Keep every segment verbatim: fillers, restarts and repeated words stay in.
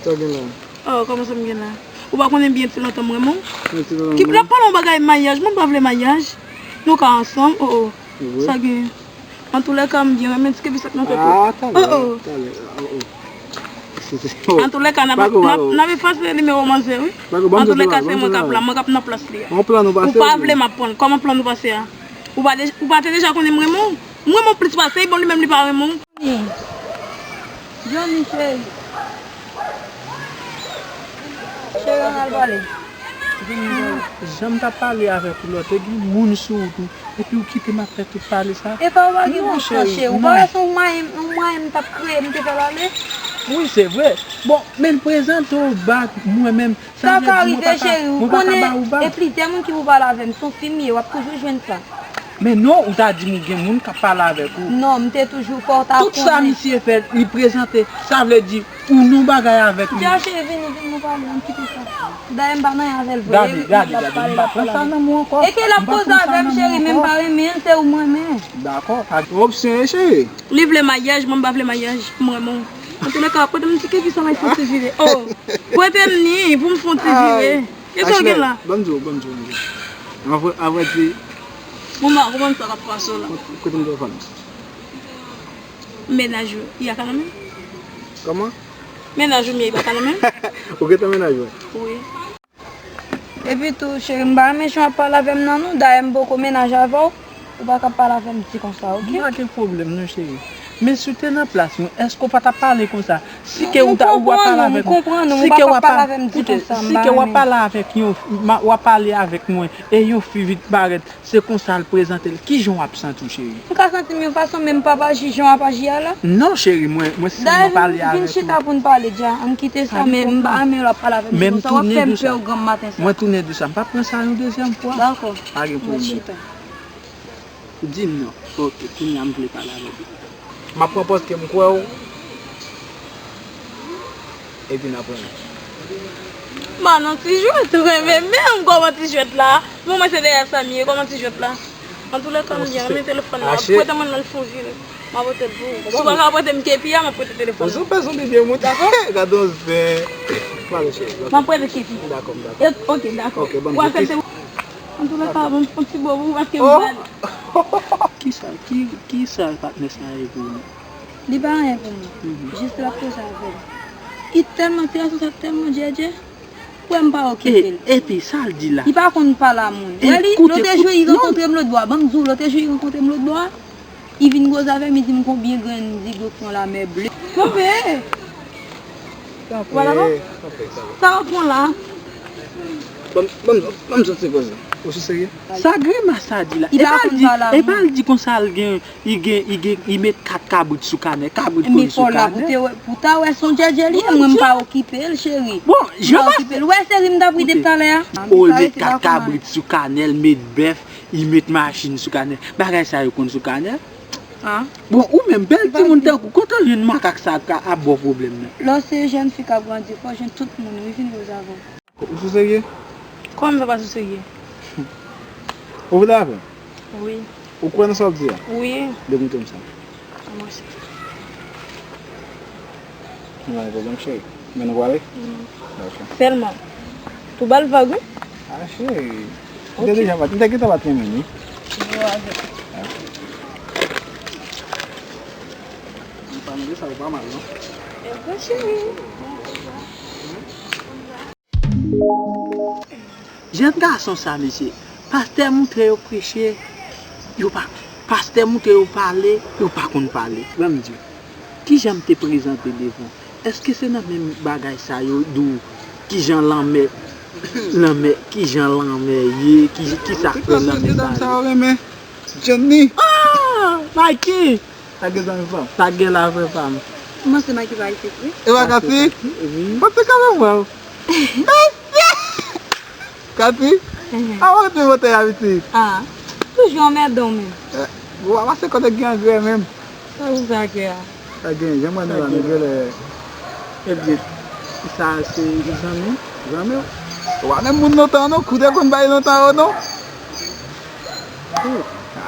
Sa gen la? Oh, kòman sa m gen la? Ou pa konnen byen ti lontan m renmen w? Mwen ti lontan Ki p ap pale yon bagay maryaj, mwen pa vle maryaj. Nou ka ansanm, oh, oh. Sa gen? Antoulèka, m byen renmen ti kebi sa k nan tèt ou. Ah, talè, Oh, oh. Talè. Oh, oh. Antoulèka, n ap n ap- n ap efase nimewo manzè, wi. Antoulèka, se mwen k ap la, mwen k ap nan plas li a. Yon plan nou pase. Ou pa vle m ap pran l. Kòman plan nou pase a? Ou pa, de, ou pa te deja konnen m renmen w? M renmen w plis pase, bon, li menm li pa renmen w. Johnny, cheri. Cheri, ann al pale. Jan m t ap pale avèk ou la, te gen moun sou wout ou, epi ou kite m ap fè tout pale sa. E pa ou pa gen bon sans, cheri. Ou pa wè se yon mwayen, yon mwayen m t ap kreye, m te fè l ale? Wi, se vre. Bon, men l prezante w bag mwen menm. Sa ka rive, cheri, ou konnen e plizyè moun ki pou pale avè m, se yon fi m ye, w ap toujou jwenn sa. Men non, ou ta di m ou gen moun k ap pale avèk ou. Non, m te toujou fè w ta konnen. Tout sa misye fè, li prezante, sa vle di ou nan bagay avèk li. Dja, cheri, vini, vini, nou pale, ann kite sa. Dayè, m pa nan avè l vre. Gade, gade, gade, m pa pran sa nan men w ankò. E ke l ap koze avè m, cheri, men m pa renmen l, se ou m renmen. Dakò, pa gen opsyon, cheri. Li vle maryaj, mwen m pa vle maryaj, m renmen w. Antoulèka, prete m ti kebi sa m ap fè yon ti vire. Oh, prete m ni pou m fè yon ti vire. E sa w gen la? Ban m di w, ban m di w, ban m di w. Avan, avan di. Mwen m pa konprann sa k ap pase w la. Kote m telefòn? Mennaj ou, li pa ka nan men m? Kòman? Mennaj ou m ye, li pa ka nan men m? Ou gentan mennaj mwen? Wi. Epi tou, cheri, m pa renmen jan w ap pale avè m nan non. Dayè, m poko mennaj avè w. Ou pa ka pale avè m di konsa, oke? M pa gen pwoblèm non, cheri. Men si w te nan plas mwen, èske w pa t ap pale konsa? Si ke ou ta, ou ap pale avèk mwen, si ke w ap pale, koute, si ke w ap pale avèk yon, w ap pale avèk mwen, e yon fi vin parèt, se konsa l prezante l, kijan w ap santi w, cheri? M ka santi m yon fason, men m p ap aji jan w ap aji a la. Non, cheri, mwen, mwen sèlman pale avèk ou. Dayè, vin chita pou n pale dja. Ann kite sa, men m pa renmen lè w ap pale avèk m konsa. W ap fè m pè granm maten sa. Mwen tounen di sa, m p ap pran sa yon dezyèm fwa. Dakò. Pa gen pwoblèm. Chita. Di m non. Ok, kounye a m vle pale avèk ou. M ap pran pòz ke m kwè w. Epi n ap renmen. Ba non ti jwèt ou renmen menm kòman ti jwèt la. Bon mwen se dèyè sa m ye, kòman ti jwèt la. Antoulèka m byen renmen telefòn la. Prete mwen l fè yon vire. M a prete l pou ou. Si w pa ka prete m kepi a, m ap prete telefòn nan. Ou sou pèsonn li byen moute. Gade yon zen. Pale cheri. M ap prete kepi. Dakò, m dakò. Ok, dakò. Ou aksepte? Antoulèka, bon, yon ti bo pou ou paske m pral. Kisa, ki, kisa patnè sa ye pou ou? Li pa anyen pou mwen. Jis l ap koze avè m. Li tèlman tèt ansanm, tèlman djèdjè. Ou wè m pa okipe l. Epi, sa l di la? Li pa konn pale a moun. Ou wè li, lòt jou li rankontre m lòtbò a. Ban m di w, lòt jou li rankontre m lòtbò a. Li vin koze avè m, li di m konbyen grenn zigot yon lamè ble. Konbyen? Ou pa dakò? Sa w ap pran la? Ban m, ban m, ban m soti koze. Ou sou serye? Sa grimas sa di la? E pa l di, e pa l di konsa l gen, li gen, li gen, li met kat kabrit sou kanè, kabrit kouri sou kanè. Pou ta wè se yon djèdjè li ye, mwen m pa okipe l, cheri. Bon, jan m pa okipe l. Ou wè seri m t ap ride talè a? O, li met kat kabrit sou kanè, li met bèf, li met machin sou kanè. Bagay sa yo konn sou kanè? Bon, ou menm, bèl timoun tankou, kote w jwenn makak sa ap ka ap ba w pwoblèm nan? Lè w se jèn fi k ap grandi, fò w jwenn tout moun wi vin koze avè w. Ou sou serye? Kòman m fè pa sou serye? Ou vle avè m? Wi. Ou kwè nan sa w ap di a? Wi. Demontre m sa. Mèsi. Nou pa gen pwoblèm, cheri. Men nou prale? Dakò. Sèlman. Tou ba l vag, wi. Ah, cheri. M te deja bat, m te gentan bat renmen li. Yo avè. M pa mande sa, ou pa mal, non? Enben, cheri. Jèn gason sa, mesye, pastè moutre yo preche, yo pa, pastè moutre yo pale, yo pa konn pale. Ban m di w, kijan m te prezante devan w? Èske se nan menm bagay sa yo di w kijan lanmè, lanmè, kijan lanmè ye, ki, kisa k fè lanmè sa ye? Johnny! Ah! Mikey! Sa gen zanmi pa m. Sa gen la vre pa m. M panse Mikey pa isit wi. E pa Kati? Wi. Mwen te ka menm wè w. Kati? A w ap met bòtèy a pitit. Ah. Toujou anmède w menm. Ou pa pase kote gen angrè menm. Sa ou sa angrè a? Sa gen, jan mwen menm la nou genlè. Ebyen, sa se zanmi, zanmi w. Ou pa menm moun lontan non, koute konn bay lontan yo non.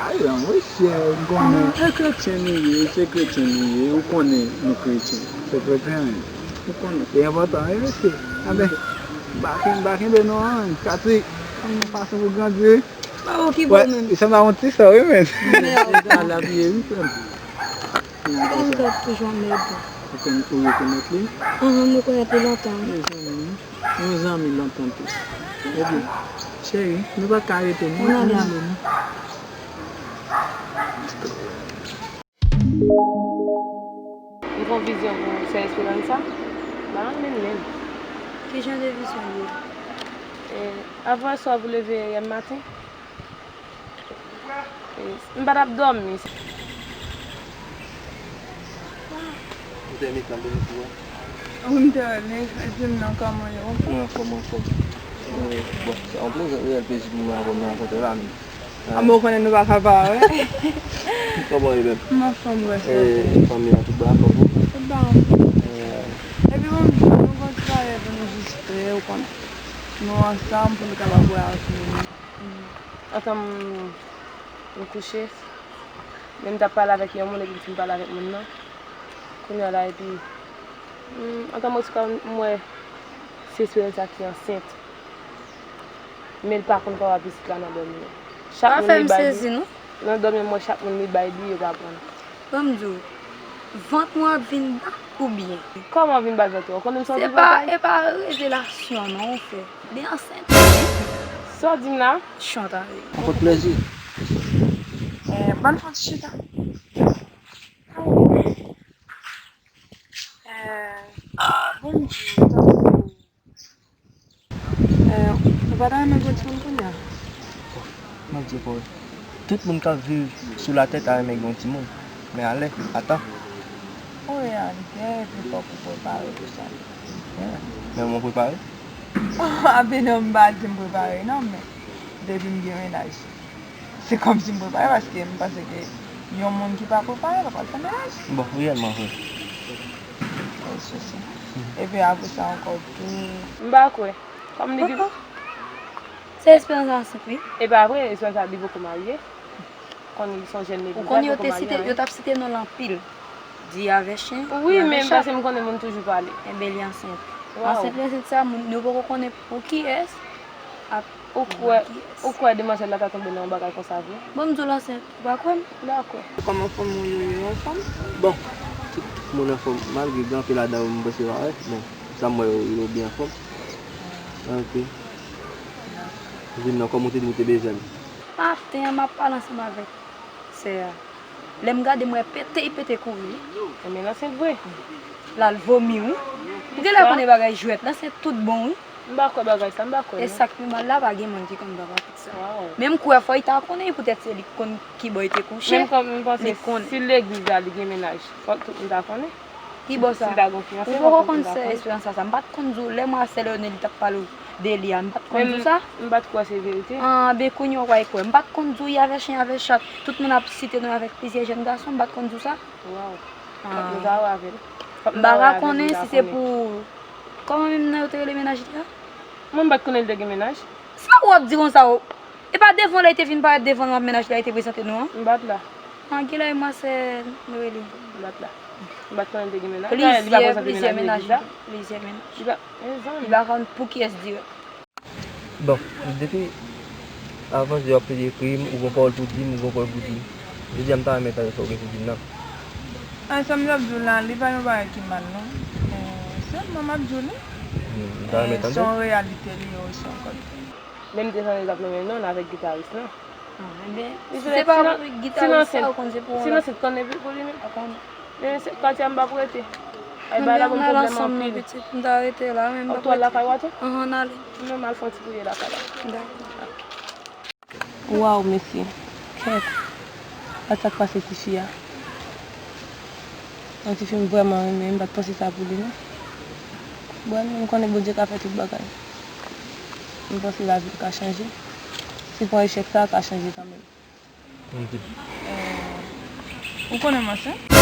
Ay, an wi, syè, m konnen. E kretyen nou ye, se kretyen nou ye, ou konnen nou kretyen. Se kretyen, wi. Ou konnen, se enpòtan, wi, mesye. Anben, m pa ken-, m pa kenbe non, Cathy. Yon fason pou grandi, wi. Mawo ki bon menm. Li sanble yon ti sè, wi, men. Mèd. Sa l ap ye, wi, frè m. Ou gad toujou anmède. Ou konn, ou rekonèt li? Anhan, m rekonèt li lontan, wi. Mezanmi, yon zanmi lontan tou. Ebyen, cheri, nou pa ka rete, non. Ann ale, non. M fè yon vizyon pou Sè Esperanza. M pa renmen l menm. Ki jan de vizyon l ye? E, avan yè swa pou leve yè maten. E, m pa t ap dòmi. Ou te met nan beni pou ou? Wi, m te rele, epi m nan kòman yo? Mwen anfòm, anfòm. Bon, se yon plezi, reyèl plezi pou mwen ankò mwen rankontre la, men. Anben, ou konnen nou pa ka pa wè. Kòman ou ye menm? M anfòm, wè, e, fanmi an tout bon, anfòm ou? Tout bon, anfòm. Epi bon, nou gon ti bagay pou nou jis fè, ou konnen. Nou ansanm pou nou kapab wè avni. Antan m, m kouche, men m t ap pale avèk yon moun epi m fin pale avèk moun nan. Kounye a la, epi, mm, antan m retounen, m wè se Esperanza ki ansent. Men l pa konn papa pitit la nan dòmi an. Chak moun li bay li. Nan dòmi an, m wè chak moun li bay li, yo pa pran. Ban m di w, vant mwen ap vin bat oubyen? Kòman vin bat vant ou? Ou konnen m sot vant? Se pa, e pa revelasyon non, frè. Li ansent. Sa w di m la? Chanta wi. Anpòt plezi. Eh, ban m fè yon ti chita. Eh, bon, m di w, tankou, eh, ou pa ta renmen gen yon timoun kounye a? M ap di w pou ou, tout moun k ap viv sou latè ta renmen gen yon timoun. Men alè, atan. Ou reyalite, epi fòk ou prepare pou sa. Yeah. Men mwen prepare. Ape non, m pa di m prepare, non, men depi m gen mennaj, se kòmsi m prepare, paske m panse ke yon moun ki pa prepare pa pral fè mennaj. Bon, reyèlman vre. Wi, se sa. Epi apre sa ankò tou. M pa kwè. Kòm li gen... Se Esperanza ansent, wi. E pa vre, Esperanza li poko marye. Konn li se yon jèn legliz, ou konn yo te site, yo t ap site non l anpil. Di avè chen, wi, men paske m konnen moun toujou pale. Enben, li ansent. Ansent, li ansent sa, moun yo poko konnen pou kiyès. Ou kwè, ou kwè demwazèl la ta tonbe nan yon bagay konsa vre? Bon, m di w l ansent, ou pa kwè m? M pa kwè. Kòman fanm ou yo, yo anfòm? Bon, tout moun anfòm, malgre gen anpil ladan yo m panse pa wè, men sa m wè yo, yo byen anfòm. Ok. Vin nan kòm ou te di m ou te bezwen m. Maten an, m ap pale ansanm avèk sè a. Lè m gade, m wè pete, li pete kouri wi. Enben, l ansent vre. L al vomi wi. Ou genlè konnen bagay jwèt, l ansent tout bon wi. M pa kwè bagay sa, m pa kwè non. E sa k pi mal la, pa gen moun ki konn papa pitit sa. Men m kwè fò li ta konnen wi, poutèt se li k konn kibò li te kouche. Menm kòm m panse si legliz la li gen mennaj, fòk tout moun ta konnen. Kibò sa? Ou poko konn sè Esperanza sa? M pa t konn di w lè mwen a sè Leonel li t ap pale w de li a, m pa t konn di w sa? M pa t kwè se verite. Anben kounye a w pral kwè. M pa t konn di w y avè chen y avè chat, tout moun ap site non avèk plizyè jèn gason, m pa t konn di w sa? Waw. Fòk nou ta wè avè l. M pa ka konnen si se pou, kòman menm nan yo te rele mennaj li a? Mwen m pa t konnen l te gen mennaj. Sa w ap di konsa w? E pa devan lè li te vin parèt devan nou ap mennaj la li te prezante nou an? M pa t la. An, genlè e Marcel nou rele. M pa t la. M pa t konnen l te gen mennaj. Plizyè, plizyè mennaj. Plizyè mennaj. Li pa, mezanmi. Li pa konn pou kiyès dirèk. Bon, depi avan jodi a w ap plede ekri m, ou gon pawòl pou di m, ou gon pawòl pou di m. Jodi a m ta renmen tande sa w gen pou di m nan. An, sa m t ap di w la, li pa yon bagay ki mal non. Sèlman m ap di w li. M ta renmen tande. Se yon reyalite li ye, se yon kòd. Men m te tande l t ap renmen non l avèk gitaris lan. Enben, si se pa gitaris sa, ou konn se pou... Si nan sèt konnen pou li menm. Pa konnen. Men se katye a m p ap rete. Ay bagay la ban m pwoblèm anpil. M ta rete la, men m p ap rete. Ou lakay ou a tou? Anhan, n ale. Men m al fè yon ti fouye lakay la. Dakò. Waw, mesye. Kèt. Gad sa k pase tifi a. Yon tifi m vrèman renmen, m pa t panse sa pou li non. Bon, m konnen Bondye ka fè tout bagay. M panse lavi l ka chanje. Si l pran echèk sa, l ka chanje kanmenm. Ou konnen m ansent?